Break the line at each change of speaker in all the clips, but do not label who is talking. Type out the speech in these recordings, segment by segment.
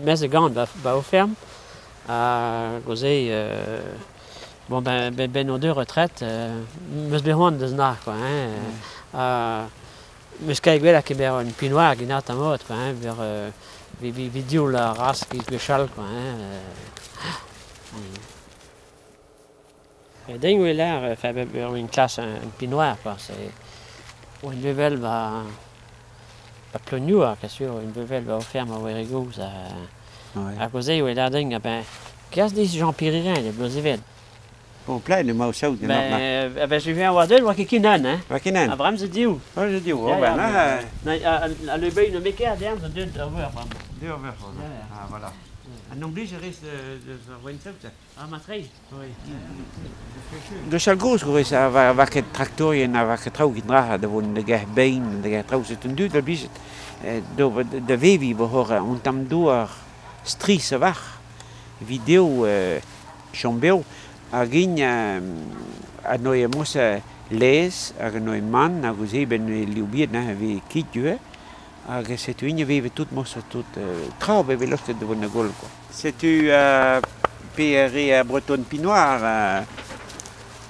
Mez e gant ba o ferm, ha goze, bon ben o deux retraite, meus bet c'hoant deus na, quoi, hein. Meus ket gwell a kemer un pinoir ginat a mod, quoi, hein, ver vi dioul ar ras giz gwechall, quoi, hein. Den oe l'air, enfin, une classe un pinoir, quoi, c'est une vevel va ploniour, bien sûr, une vevel va offert ma oe ça. A goze oe l'air den, ben, qu'est-ce dit Jean-Pierre le blozevet.
Bon, plein de mots saout.
Ben, ben, je viens voir deux, oa ket kinan, hein.
Oa kinan.
A brem ze diou.
Oh, ze diou, oh, ben, là.
A le bein no meker derm zo deut ur veur, brem.
Deux ur veur, ah, voilà. An oblige rez de voen saout.
Ah, ma trei, oui.
Gwechall gozh gwrez a va ket traktorien a va ket traoù gant ra da vont da ger bein, da ger traoù, c'est un dud da blijet. Da vevi vo hor un tamm douar stris a var. Video chom bev hag int a noe mos lez hag a noe man hag ouz e ben liv biet na ve kit du hag setu int a veve tout mos tout tra veve lostet da vont da goll quoi. Setu pe re a Breton Pinoir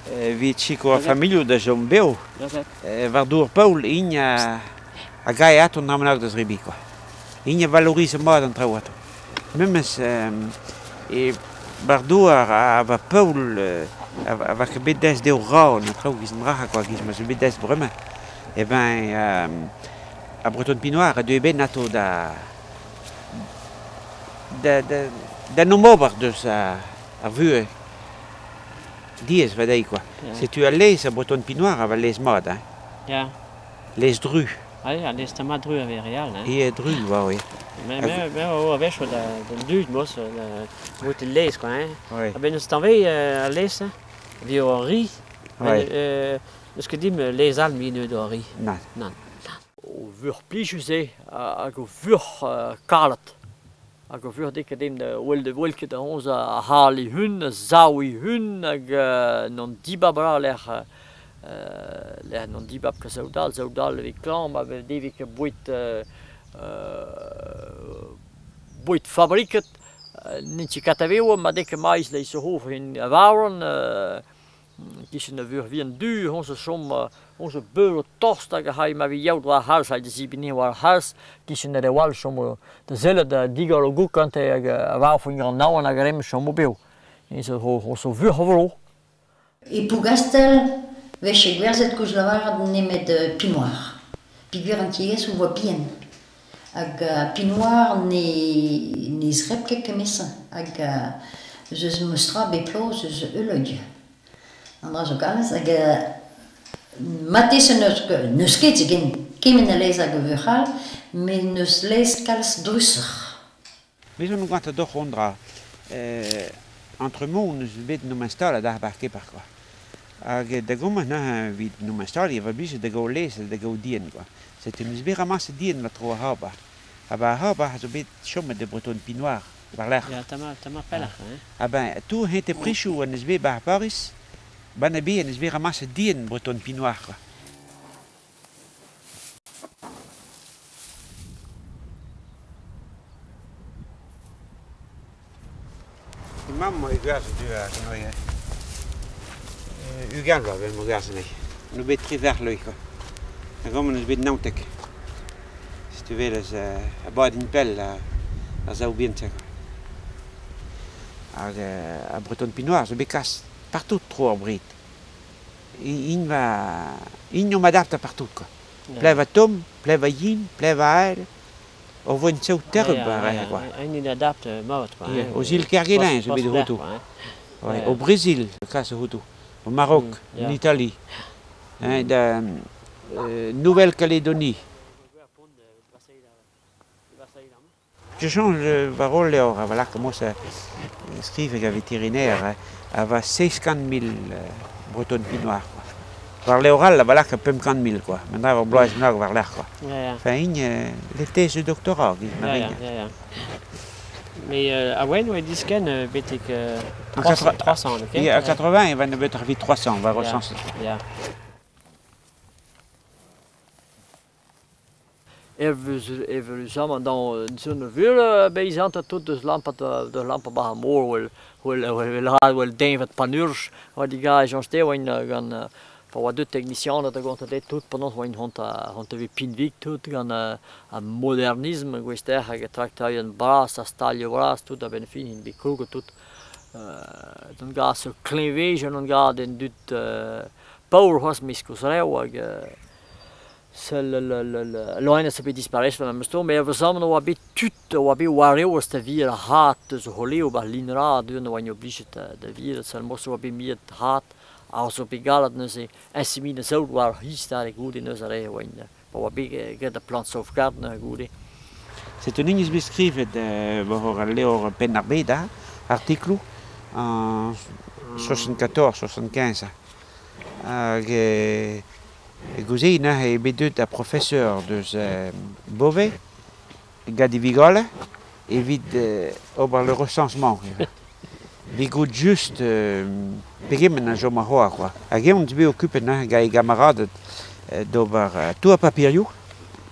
evit chiko a familho da chom bev war dour Paul int a gae ato an dra da zrebi quoi. Int a valorise mat an traoù ato. Memes e Bardouar a va Paul a va ket bet dez deo ra an traoù giz an raha quoi giz ma zo bet dez bremañ. E ben a Breton Pinoir a deu ben ato da da nom ober deus ar vue diez va dei quoi. Setu a lez a Breton Pinoir a va lez mat hein.
Ya.
Lez dru.
Ah ya, lez tamat dru a ve real hein.
E dru va oui.
Mais o a vech da dud mos da lez quoi hein.
Oui.
A ben eus tanve a lez vi o ri.
Oui.
Eus ket dim lez al mi neud o ri.
Nan.
Nan.
O vur plijus eo hag o vur kalet. Hag o vur deket dim da wel de welket a honz a hal i hun, a zaou i hun, hag non dibab ra lec'h lec'h non dibab ka zaoudal, zaoudal evit klamm, a devik a bouet bouet fabriket, n'int ket kataveo, ma dek maiz leiz o hof in a varon, kichen a vur vien du, hon ze chom, hon ze beul o torst hag a hai ma vi yaout war hals, hag de zibini war hals, kichen a de wal chom da zellet da digor o gouk ante hag a war foun gran naouan hag a rem chom o beo. Ez ho zo vur ho.
E Plougastel, vech e gwerzet kouz lavaret nemet pinoir. Pigwer an tiegez o voa bien. Hag pinoir ne zrep ket kemesa. Hag zeus mostra beplo zeus euleug. An dra zo kalez hag matese neus ket gen kement a lez hag a vurc'hal, met neus lez kalz drusoc'h.
Bez on gant a doc'h ondra. Entre mont neus bet nom install a dar bar kepar quoi. Hag da gommañ na evit nom install e va blije da gaout lez da gaout dien quoi. Setu neus bet ramasse dien la tro a haba. Ha ba haba a zo bet chomet de Breton Pinoir war lec'h.
Ya, tama pellac'h, hein.
Ah ben, tout hente prichou an eus bet bar Paris, ban a bet an eus bet ramasse dien Breton Pinoir quoi. Mamm e gaz du a noi. Ugan va vel mo gaz nei. No bet tri ver leu quoi. A gommen eus bet naontek. Setu vel eus a bad in pell a zaou bien quoi. Hag a Breton Pinoir zo bet kas partout tro ar bret. In va in no m'adapte partout quoi. Plev a tom, plev a yin, plev a ael. O voen saout terreb ar quoi.
Un in adapte mat quoi.
Aux îles Kerguelen, zo bet hutu. Au Brésil, kas hutu. Au Maroc, en Italie, hein, da Nouvelle-Calédonie. Je change parole lor, voilà comment ça scrive un vétérinaire, a va 50 000 Breton Pinoir quoi. War l'oral, voilà que 50 000 quoi. Maintenant, on bloise nord war l'air quoi. Enfin, les thèses de doctorat,
Ja. Mais a wen oa disken betek 300, ok?
Ja, 80, e van bet ar vit 300, va recenser.
Ja.
Evel dan zo'n vuur bij tot dus lampen de lampen bij moor wel wel wel wel den wat panurs wat die guys ons te in gaan pa oa deut technician da gant a tout pendant oa hont a hont a pinvik tout gant a modernisme gwester hag a traktorien bras a stalio bras tout a ben fin in bet kroget tout don gas ur kleñvejenn an gad en dud paour c'hoazh meskoz rev hag sell loen a zo bet dispareset gant am met a oa bet tud oa bet war eo da vir a hat eus holeo bar linra deuet oa oblijet da vir sell mos oa bet miet hat ar zo bet galat neuze insemine saout war his da goude neuze re oa pa oa bet get a plant sauvegarde neuze goude.
C'est un ignis bet skrivet war al levr penn ar bed, artiklou en 74-75. Hag gouze neuze bet deut a professeur deus Beauvais, gant e vigole, evit ober le recensement. Vi gout just pegement a jom a c'hoar, quoi. Hag eon bet occupet neuze gant e gamaradet d'ober tout a papirioù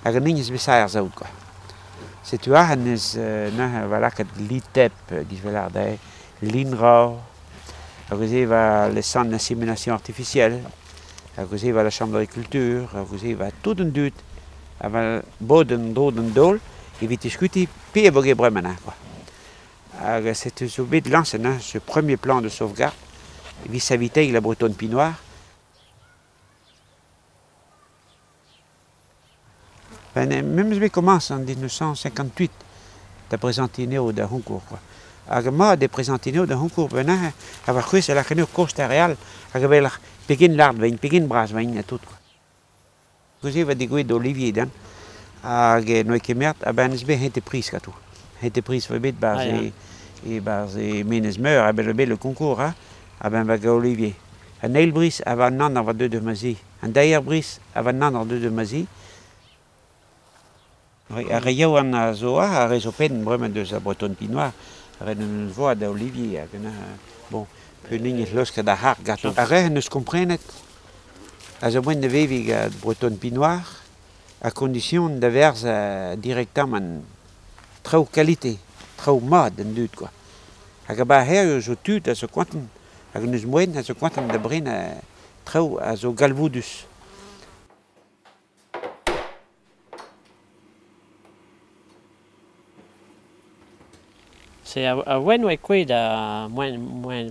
hag an ignis bet saer zaout, quoi. Setu ar an eus neuze va lakaat l'ITEP, giz vel ar dae, l'INRA, hag eus va le centre d'insémination artificielle, hag eus va la chambre d'agriculture, hag eus va tout an dud, ha va bod an dro d'an daol, evit diskuti pe e vo get bremañ, quoi. Hag setu zo bet lañset, hein, ce premier plan de sauvegarde, evit saviteiñ la Bretonne Pinoire. Ben, même bet commence en 1958 da prezentiñ neo da Honkour, quoi. Hag ma de prezentiñ neo da Honkour, ben, hein, a war c'hwez a lakaat neo kost ar real, hag a vel ar pegen lard vein, pegen bras vein a tout, quoi. Gouze va degouezhet Olivier dan, hag n'oe ket mert, a ben eus bet hent e priz kato. Hent e priz va bet barz e barz e Menez Meur, a ben bet le concours, hein, a ben va ga Olivier. An eil briz a va nan ar va deut de ma zi. An daer briz a va nan ar deut de ma zi. Ar re yaouank a zo ar re zo penn bremañ deus a Bretonne Pinoire, ar re n'eus voa da Olivier, hag bon, pe n'eus leusket ar c'har ganto. Ar re n'eus komprenet a zo moen da veviñ gant Bretonne Pinoire, a condition da verz directement traoù qualité, traoù mat d'an dud, quoi. Hag a ba her zo tud a zo koanten, hag n'eus moen a zo koanten da bren traoù a zo galvoudus.
C'est a wen oa kouet a moen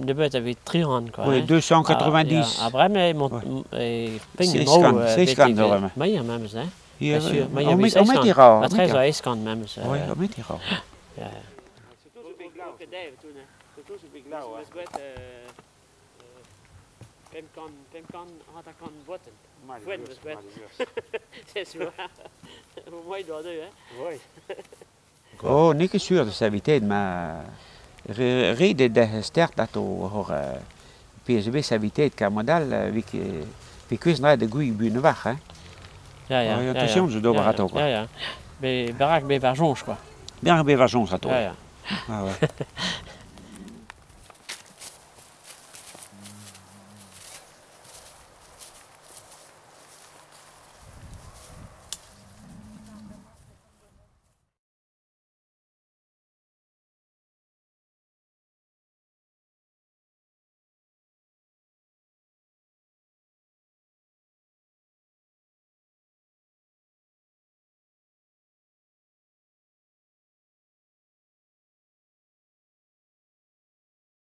nebeut a vez triran, quoi.
Oui, 290.
A bremañ e pegn mro...
Seiz kant zo bremañ.
Maia memes, hein.
Bien
sûr,
on met ira.
A 13 a eskant memes.
Oui, on met ira.
C'est sûr. Au moins, il doit deux, hein.
Oui. Oh, n'eo ket sur da savitet, ma ret eo da stert ato hor PSB savitet kar modal vik vik da gouiñ bun vac'h, hein.
Ya, ya.
Orientation zo d'ober atao, quoi.
Ya, ya. Be barak be var soñj, quoi.
Berak be var soñj atao.
Ya, ya.
Ah, ouais.